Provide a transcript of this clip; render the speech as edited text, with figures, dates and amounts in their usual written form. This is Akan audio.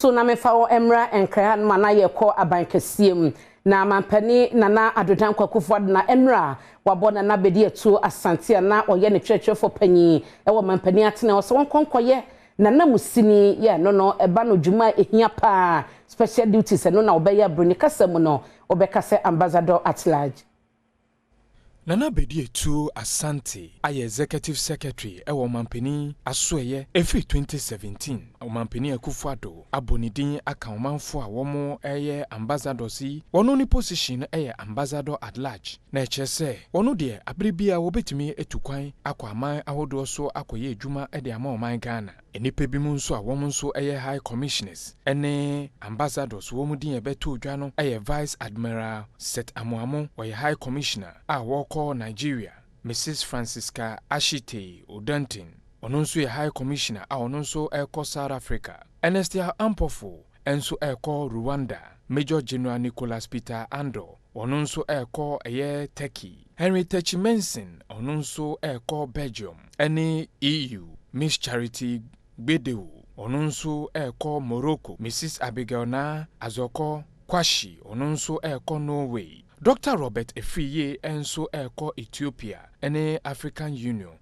So na mefa wɔ mmra Nkran ha nom a na yɛkɔ aban kɛseɛ mu na mampanin Nana Addo Dankwa Akufo-Addo na ɛnora wabɔ Nana Bediatuo Asante a na ɔyɛ ne twerɛtwerɛfoɔ panyin ɛwɔ mampanin atena hɔ sɛ wɔnkɔ nkɔyɛ Nana Musini yɛ no ɛba no dwuma a ɛhia paa, special duties, ɛno na ɔbɛyɛ. Aburoni kasa mu no ɔbɛka sɛ ambassador at large. Nana Bediatuo Asante ayɛ executive secretary ɛwɔ ɔmampanin asoɛyɛ ɛfiri 2017. Ɔmampanin Akufo-Addo abɔ ne din aka ɔmanfo a wɔn ɛyɛ ambassadors yi. Wɔn ne position no ɛyɛ ambassador at large, na ɛkyerɛ sɛ wɔn deɛ, abere bi a wɔbɛtumi atu kwan akɔ aman ahodoɔ so akɔyɛ adwuma de ama ɔman Ghana. Nnipa bi mu nso a wɔn nso yɛ high commissioners ne ambassadors, wɔn din ɛbɛto dwa no yɛ Vice Admiral Seth Amoamo, ɔyɛ high commissioner a wɔrekɔ Nigeria; Mrs Francisca Ashite Odantin, ɔno nso yɛ high commissioner a ɔno nso rekɔ South Africa; Ernest Ampofo nso rekɔ Rwanda; Major General Nicholas Peter Ando, ɔno nso rekɔ ɛyɛ Turkey; Henry Techi Menson, ɔno nso rekɔ Belgium ɛne EU; Miss Charity Gbedewu, ɔno nso rekɔ Morocco; Mrs Abigail Na Azɔkɔ Kwashi, ɔno nso rekɔ Norway; Dr Robert Efriye nso rekɔ Ethiopia ne African Union.